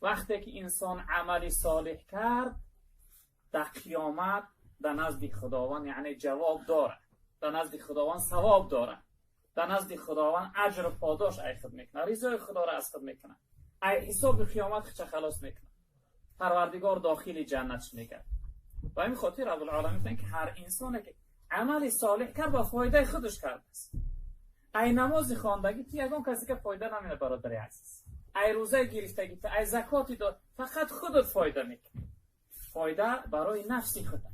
وقتی که انسان عمل صالح کرد در قیامت در نزد خداوند یعنی جواب داره، در نزد خداوند ثواب داره، در نزد خداوند اجر و پاداش ای خود میکنه، رضای خدا را از خود میکنه، ای حساب قیامت خودش خلاص میکنه، پروردگار داخل جنتش میگرد. و این خاطر رب العالمین میگه که هر انسانی که عمل صالح کرد با فایده خودش کرده است. ای نماز خواندگی تی یگان کسی که فایده نمیده برادر عزیز، ای روزه گرفتگی تی، ای زکاتی داد، فقط خودت فایده میکنی، فایده برای نفس خودت.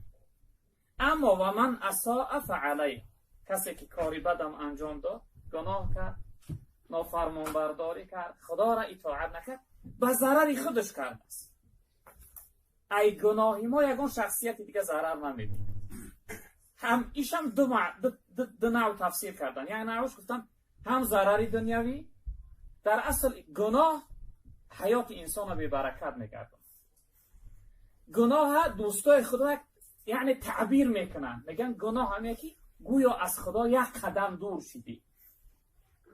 اما و من اساء فعلیه، کسی که کاری بدم انجام داد، گناه کرد، نافرمانبرداری کرد، خدا را اطاعت نکرد، به ضرر خودش کرده است. ای گناهی ما یگان شخصیت دیگه ضرر نمیبینه. هم ایشم دو نوع تفسیر کردن، یعنی نوعش گفتن هم ضرر دنیوی، در اصل گناه حیات انسان را بی برکت میگردن. گناه دوستای خدا یعنی تعبیر میکنن، میگن گناه هم یکی گویا از خدا یک قدم دور شدی،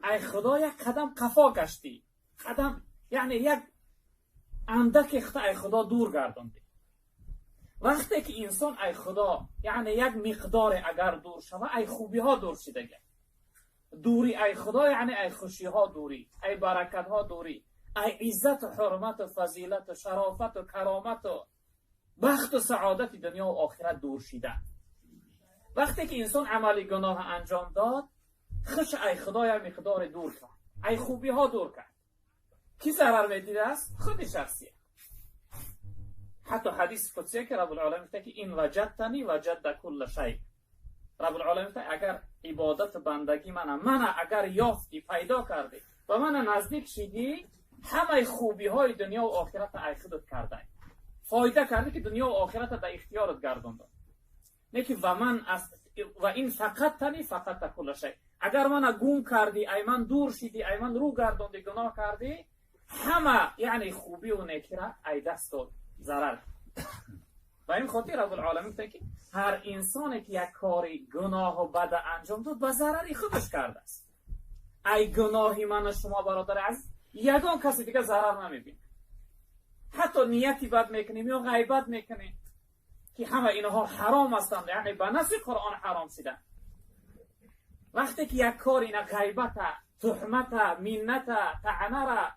ای خدا یک قدم قفا گشتی، قدم یعنی یک اندک خدا ای خدا دور گرداندی. وقتی که انسان ای خدا یعنی یک مقدار اگر دور شوه، ای خوبی ها دور شده. دوری ای خدا یعنی ای خوشی ها دوری، ای برکت ها دوری، ای عزت و حرمت و فضیلت و شرافت و کرامت و بخت و سعادت دنیا و آخرت دور شده. وقتی که انسان عمل گناه انجام داد، خوش ای خدا یک مقدار دور کرد، ای خوبی ها دور کرد. کی ضرر میدیده است؟ خود شخصیه. حتی حدیث قدسیه که رب العالمین میگه که این وجدتنی وجد کل شیء. رب العالمین میگه اگر عبادت بندگی من اگر یافتی، پیدا کردی و من نزدیک شدی، همه خوبی های دنیا و آخرت ای خودت کرده، فایده کرده که دنیا و آخرت در اختیارت گردانده. نه که و من از و این فقط تنی فقط کل شیء. اگر من گم کردی، ای من دور شدی، ای من رو گرداندی، گناه کردی، همه یعنی خوبی و نیکی را ای دست داد، ضرر. و این خاطر رب العالمین گفته که هر انسانی که یک کاری گناه و بد انجام داد به ضرر خودش کرده است. ای گناهی من و شما برادر عزیز، یگان کسی دیگه ضرر نمیبینه. حتی نیتی بد میکنیم یا غیبت میکنیم که همه اینها حرام هستند، یعنی به نص قرآن حرام شدن. وقتی که یک کاری نه غیبت، تهمت، منت، طعنه را،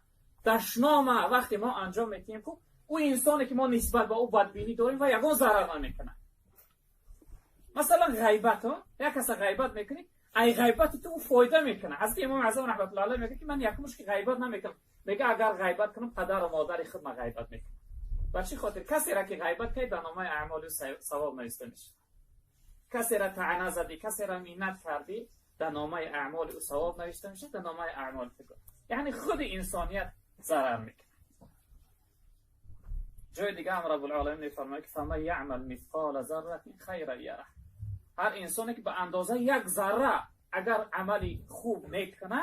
دشنام وقتی ما انجام میدیم، خب او انسانی که ما نسبت به او بدبینی داریم و یگان ضرر نمیکنه. مثلا غیبت ها، یک کس غیبت میکنی، ای غیبت تو او فایده میکنه. حضرت امام اعظم رحمت الله علیه میگه که من یکمش که غیبت نمیکنم، میگه اگر غیبت کنم پدر و مادر خود ما غیبت میکنم. بر چی خاطر؟ کسی را که غیبت کرد در نامه اعمال ثواب نوشته میشه. کسی را طعنه زدی، کسی را منت کردی، در نامه اعمال او ثواب نوشته میشه، در نامه اعمال فکر. یعنی خود انسانیت ضرر میکنه. جای دیگه هم رب العالمین میفرماید که فمن یعمل مثقال ذره خیرا یره. هر انسانی که به اندازه یک ذره اگر عملی خوب میکنه،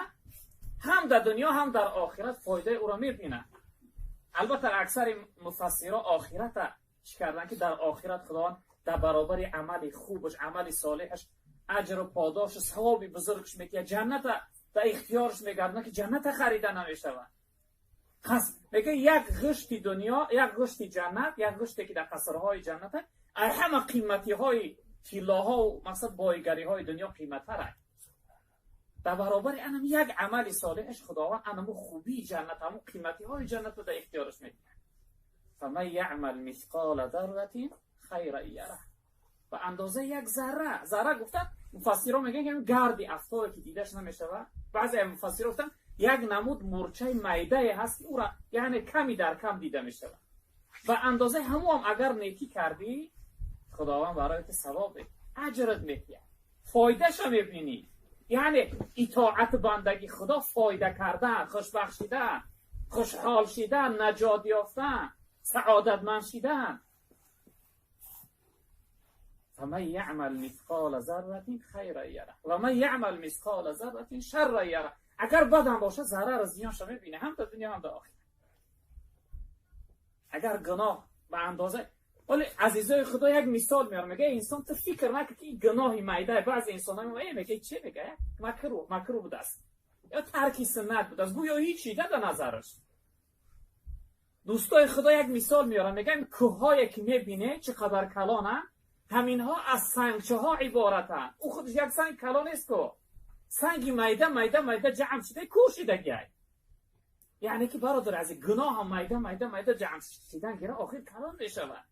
هم در دنیا هم در آخرت فایده او را میبینه. البته اکثر مفسرها آخرت چی کردن که در آخرت خداوند در برابر عمل خوبش، عمل صالحش، اجر و پاداش و ثواب بزرگش میده، جنت در اختیارش میگردونه که جنت خریده نمیشود. خاص میگه یک غشت دنیا، یک غشت جنت، یک غشتی که در قصرهای جنت همه قیمتی های طلاها و مثلا بایگری های دنیا قیمت تره. در برابر انم یک عمل صالحش خداوند انمو خوبی جنت، همو قیمتی های جنت رو در اختیارش میده. فمن یعمل مثقال ذره خیرا یره. به اندازه یک ذره، ذره گفتن مفسرها میگن که گردی افتاده که دیدش نمیشه. بعضی مفسرها گفتن یک نمود مورچه میده هست که او را یعنی کمی در کم دیده میشه. و اندازه همو هم اگر نیکی کردی خداوند برای تو ثواب اجرت میده، فایده‌ش رو میبینی. یعنی اطاعت بندگی خدا فایده کردن، خوشبخت شدن، خوشحال شدن، نجات یافتن، سعادتمند شدن. فمن یعمل مثقال ذره خیرا یره و من یعمل مثقال ذره شرا یره. اگر بد هم باشه ضرر و زیانش رو میبینه، هم در دنیا هم در آخرت. اگر گناه به اندازه، ولی عزیزای خدا یک مثال میارم، میگه انسان تو فکر نکن که این گناهی میده. بعضی انسان ها میگه چه میگه؟ مکروه بوده است یا ترک سنت بوده است، گویا هیچی در نظرش. Дӯстои Худо як мисол меорам, мегӯям кӯҳҳое ки мебине, чӣ қадар калонанд, ҳаминҳо аз сангчаҳо иборатанд. Ӯ худаш як санг калон нест ку, санги майда майда майда ҷамъ шуда кӯҳ шидагиай. Яъне ки, бародар азиз, гуноҳ ҳам майда майда майда ҷамъ шидан гира, охир калон мешавад.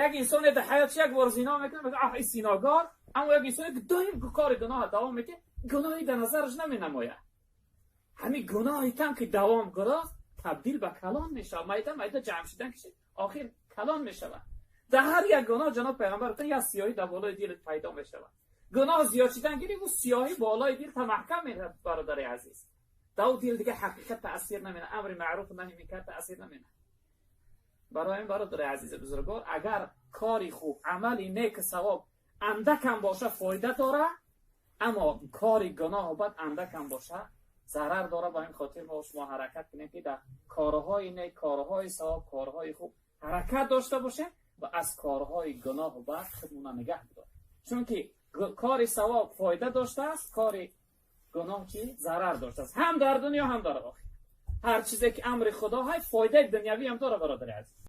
Як инсоне дар ҳаётш як бор зино мекунад, мегӯяд: «Аҳ, ин зиногор». Аммо як инсоне ки доим кори гуноҳ давом мекунад, гуноҳи дар назараш наменамояд. Ҳамин гуноҳи кам ки давом гирифт, табдил ба калон мешавад. Майда майда ҷамъ шидан кишид, охир калон мешавад. Дар ҳар як гуноҳ, ҷаноб пайғамбар, як сиёҳӣ дар болои дилат пайдо мешавад. Гуноҳ зиёд шидан гирифт, ӯ сиёҳӣ болои дил маҳкам мешавад, бародари азиз. Дар ӯ дил дига ҳақиқат таъсир намена, амри маъруф наҳи мункар таъсир намена. Барои ин, бародари азизи бузургвор, агар кори хуб, амали нек, савоб андакам боша, фоида дора, аммо кори гуноҳу бад андакам боша, зарар дора. Ба ин хотир мо шумо ҳаракат кунем, ки дар корҳои нек, корҳои савоб, корҳои хуб ҳаракат дошта бошем ва аз корҳои гуноҳу бад худмона нигаҳ бидорем, чунки кори савоб фоида доштааст, кори гуноҳ чи зарар доштааст, ҳам дар дунё, ҳам дар охир. Ҳар чизе ки амри Худо ҳай, фоидаи дунявӣ ҳам дора, бародари азиз.